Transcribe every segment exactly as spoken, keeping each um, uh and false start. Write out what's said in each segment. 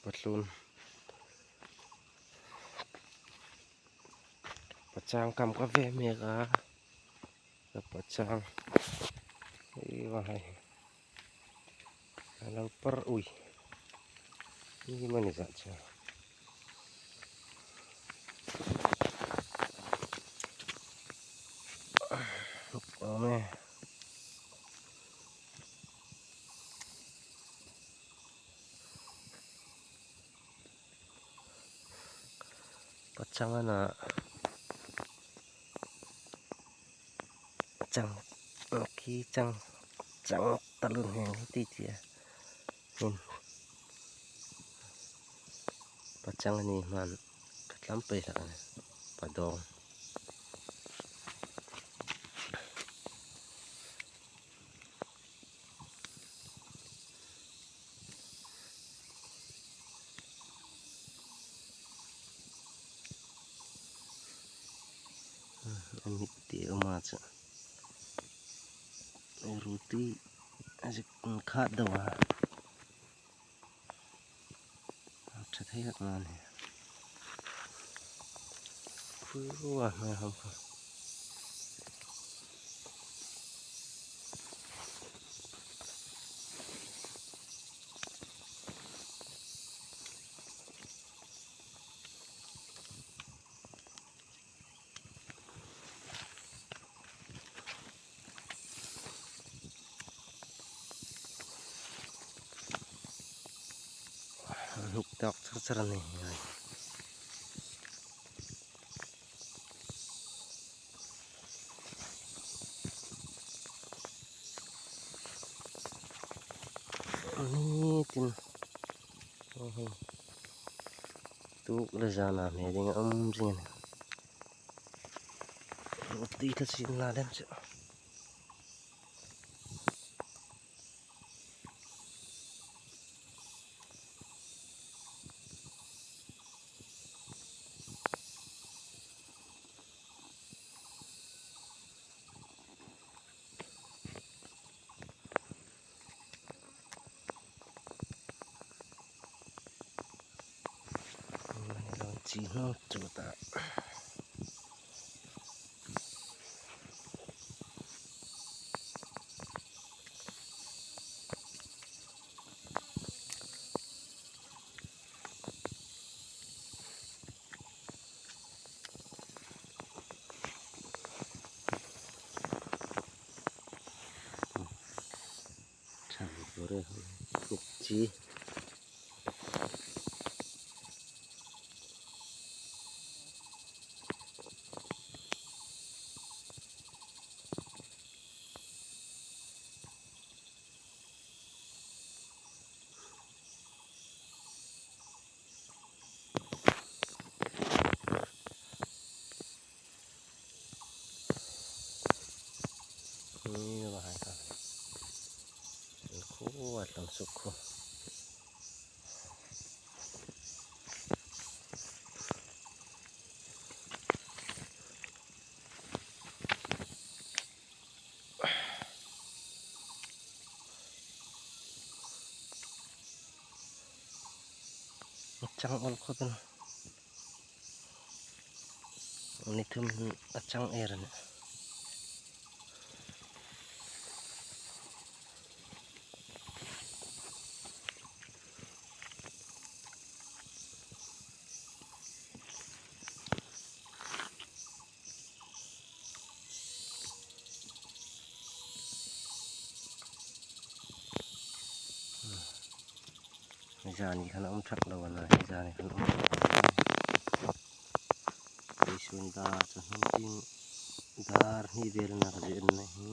Patlun. Pachang kam ka ve mek a. Ka pachang. Ei va hai. A lo par ui. Ei mani zat cha. Ame. Pachang ana. Chang, ki chang, chang talun heng hi ti tia. Hin. Pachang ni man ka tlam pei la. Padong. An mit ti um a chu. Ruti a zik khat deu a. Ṭha thei hak nan hi. Khua hmai ham kha. Huk tak char char ni. Ni tin. Tuk le zana me ding um zing. Ti ta sin la dem chu. Chi hnu chu ta. Chang bore. Chi. Ni ba hai ka. Khu a tlang suk khu. Chang ol khawpin. Ni thum a chang er a nih. Zani khan a um thak lo a na, zani khan a um thak lo a na. Ei sun dar chu hnutin dar hni vel na ka zin na hi.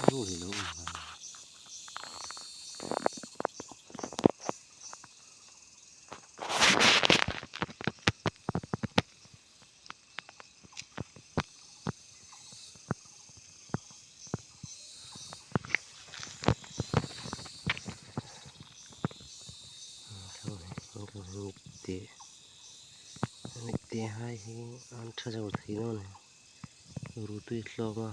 Ru hi lo um a. Te, te hai hi an ṭha zo thei naw ni. Ru tui tlawm a.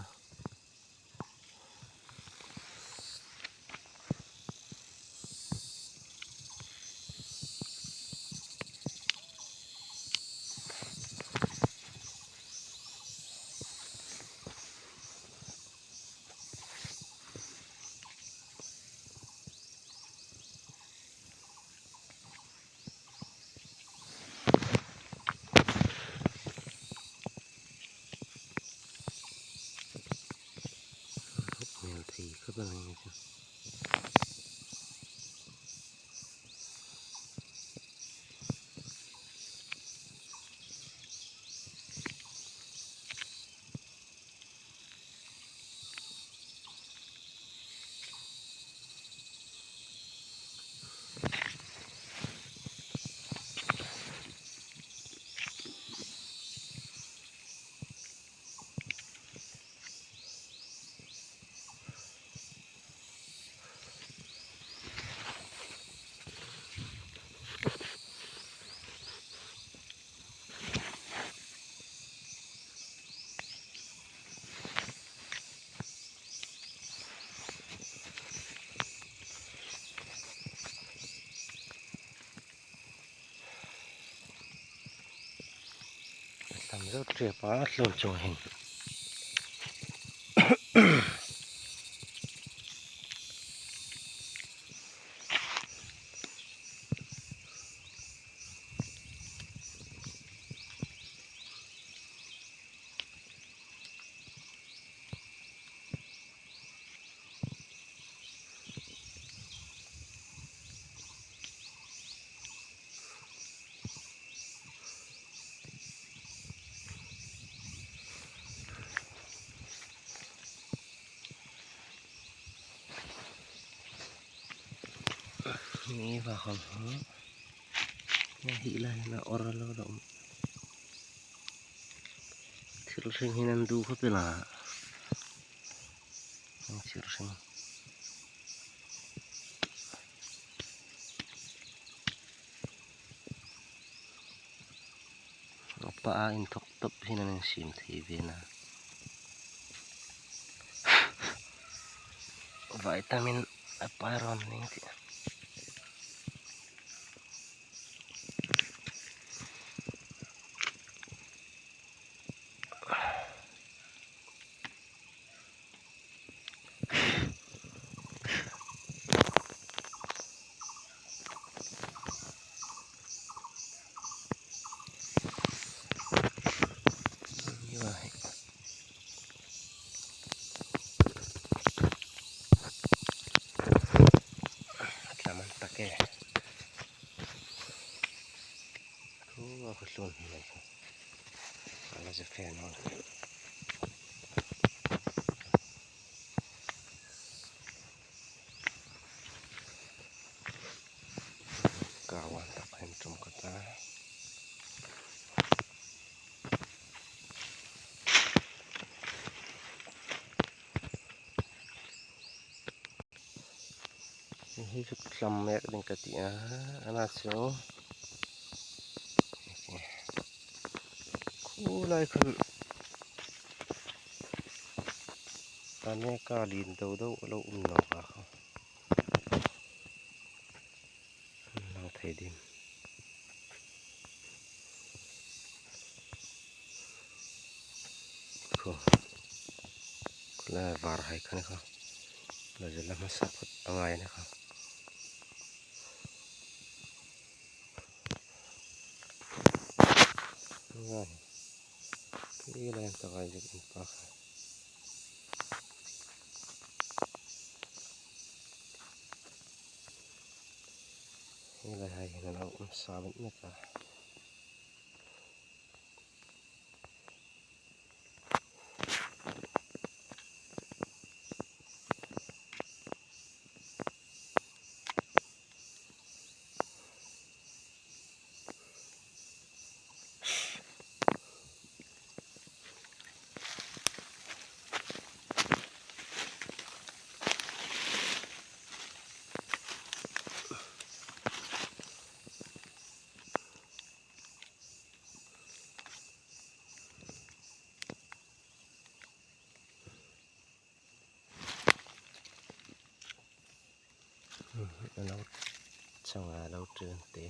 Tam zo ṭhe pa tlun chung hin. Ni va khom ho. Ni hi la na or lo lo. Thil hring hin an du khop el a. Thil hring. A pa a inthok tawp hin an insiem thei ve a. Vitamin a pa rawn ning ti. Tlaman tak e. Thu a khutlun mai. Ala je fe no. Ka wan tak hin tum ka ta. Hi chu tlam mek ding ka ti a, a na chu. Khu lai khan a nek a lien do do a lo um nawk a kha. Lang thei dim. Khu. Khu lai var hai khan kha. Lai je lam sa phut a ngai ni kha. Ngai. Hi lai ta ngai je in pa kha. Hi lai hai hin a lo um sa met met a. A lo chang a lo ṭin te.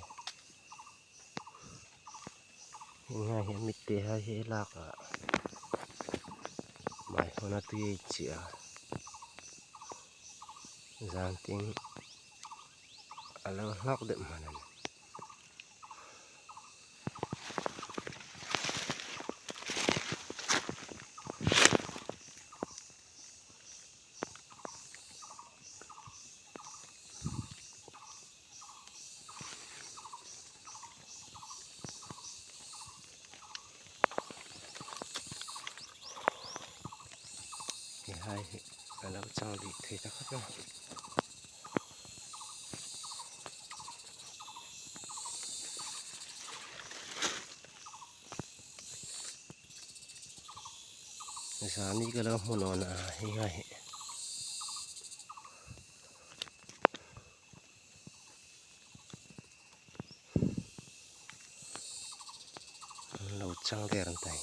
Hi ngai hi mit te hai hi lak a. Mai huna tui chi a. Zan ting a lo hlak deuh hman a nih. Ai, a lo chang dik thei ta kha. Zani ka lo hmu naw a, hi ngai hi. Lo chang der an ta hi.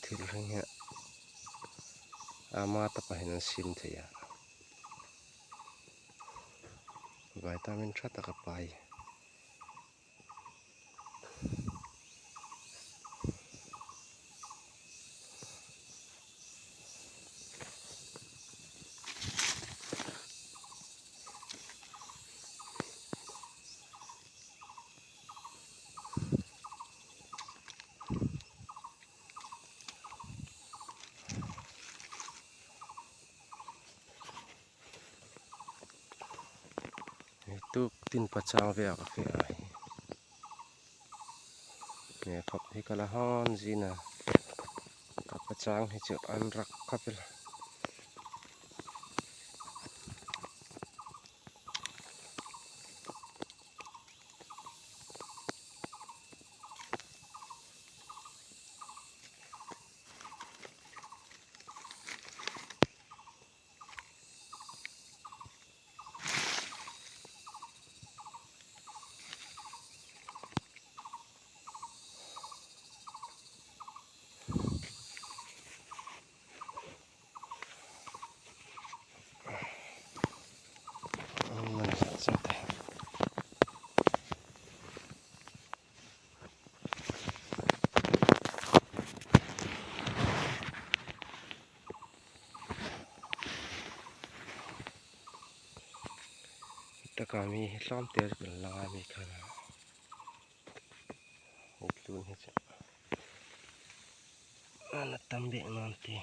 Thil hring hi ama taka hin an siem thei a. Vitamin ṭha tak a pai. Hi tuk tin pachang ve a ka fe a hi. Hi khop hi ka la hon zin a. Ka pachang hi chu an rak khop el. Taka mi hlawm te kan langa mi khan. Hei tlun hi chu. Ana tam bek naw an ti.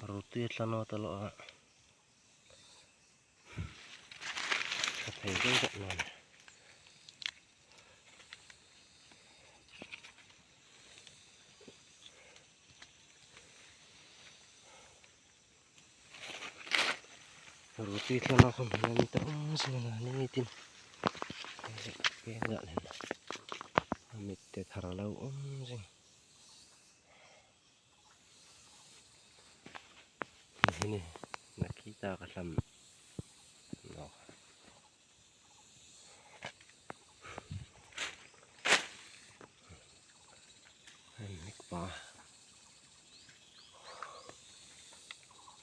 Ruotui a tla naw ta lo a. Ka thei deuh deuh naw ni. Ruotui tla naw khom hin a mit a um zing a ni tin. Ke ga len. A mit te thar lo um zing. Hi ni, na ki ta ka hlam. No. Hei pa.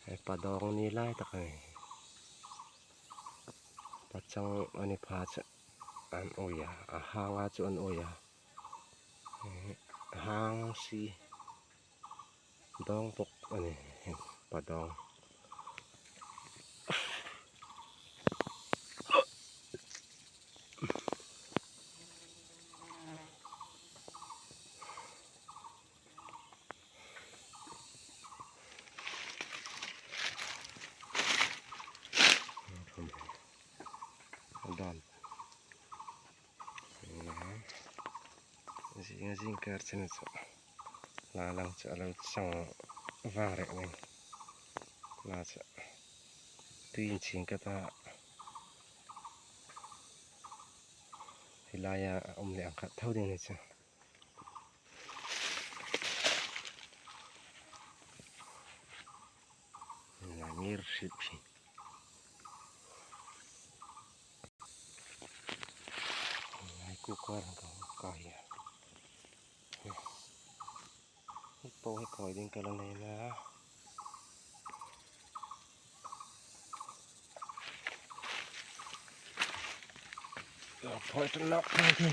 Hei pa dawng ni lai tak a nih. Pachang a ni pha chu an ui a, a hang a chu an ui a. Hang si. Dawng bawk a nih, pa dawng. Done. Zing, zing kar chen chu. La lang chu a lo chang vang reng ning. La chu. Tui inching ka ta. Hi laia um le ang khat tho ding ni chu. La ngir hrip hi. Ngai ku ka rang ka ka hi. Hi po hi poi ding ka la nei na. Poi tu nak poi tu.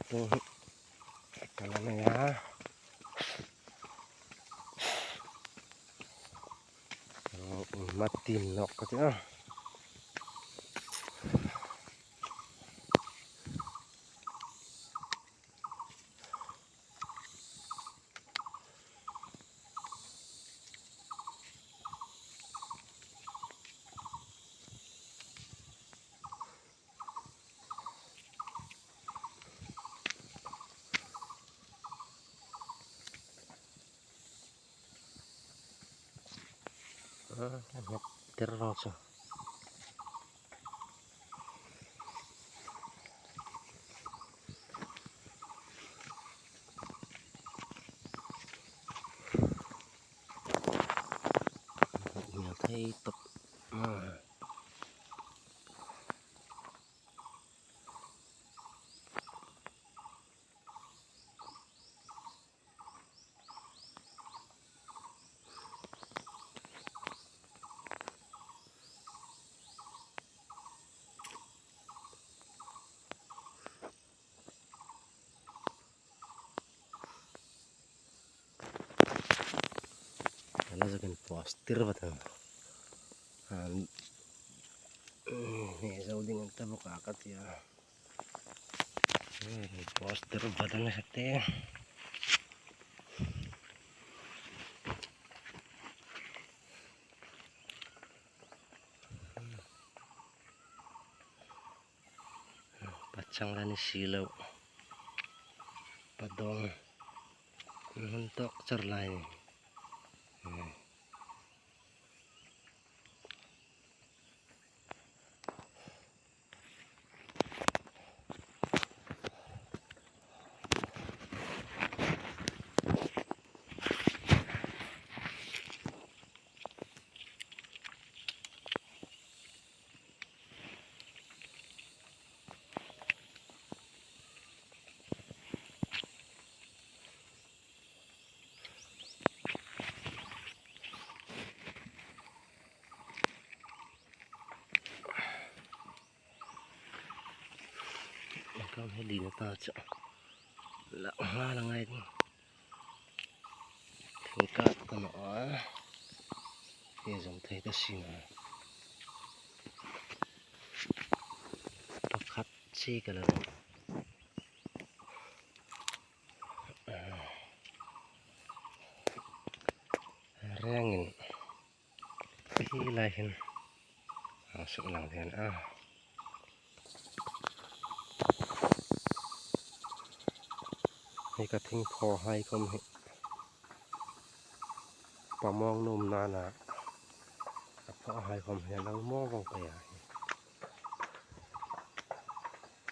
Tung hi ka la nei a. Matin nok ka ti a. Ah, kan hep tir vang chu. Hep thei tawp. Ah. Ala zakin post tir vat ang. An, mm, hne zo ding an ta bawk a ka ti a. Mm, post tir vat ang hete. Pachang la ni si lo. Padawng. Hun tawk char lai ni. Hmm. Kam he dina ta chu. La, la, la ngai ding. Thingkat ka naw a. He zawm thei ka si naw. Pakhat chi ka la. Rengin. Hi lai hin. A suk lang hian a. Hei ka thing phaw hai khawm hi. Pamawng nuom nana. A phaw hai khawm hi a lang maw vawng pei a hi.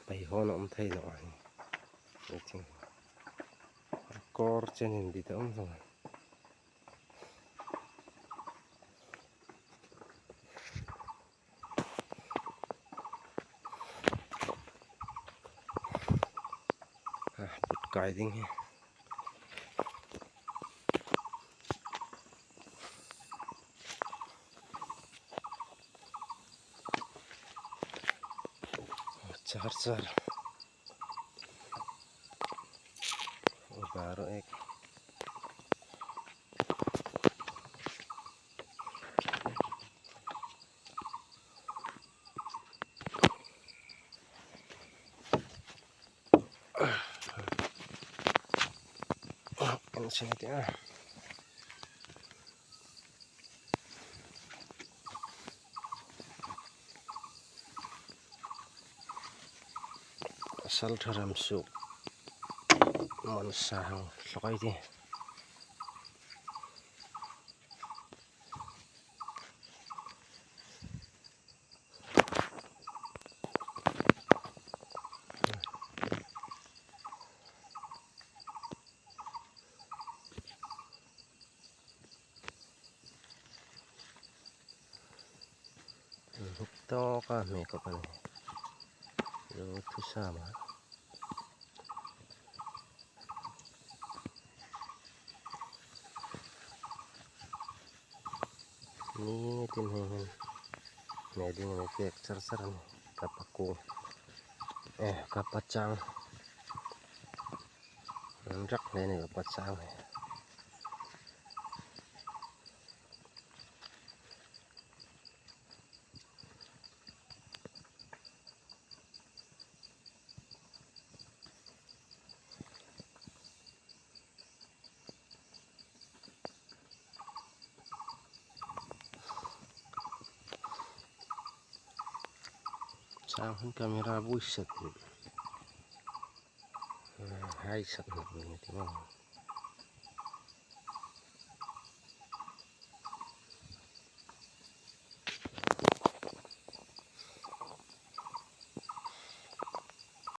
Pei hawn a awm thei naw a hi. Hei thing. Kawr chen in dit a awm zawng. Ah, put kai ding hi. Char char. Baro ek. Kan sing ti a. Sal tharam suk. Mon sa hang hlokai ti. Huk tawka hme khawp a ni. Lo thu sam a. Ni tin hei hin. Hme ding a mi pek char char a ni. Ka pa kung. Eh, ka pa chang. Rak hle nei ka pat sang he. Sang hun camera bui sak. Hai sak ni ti ma.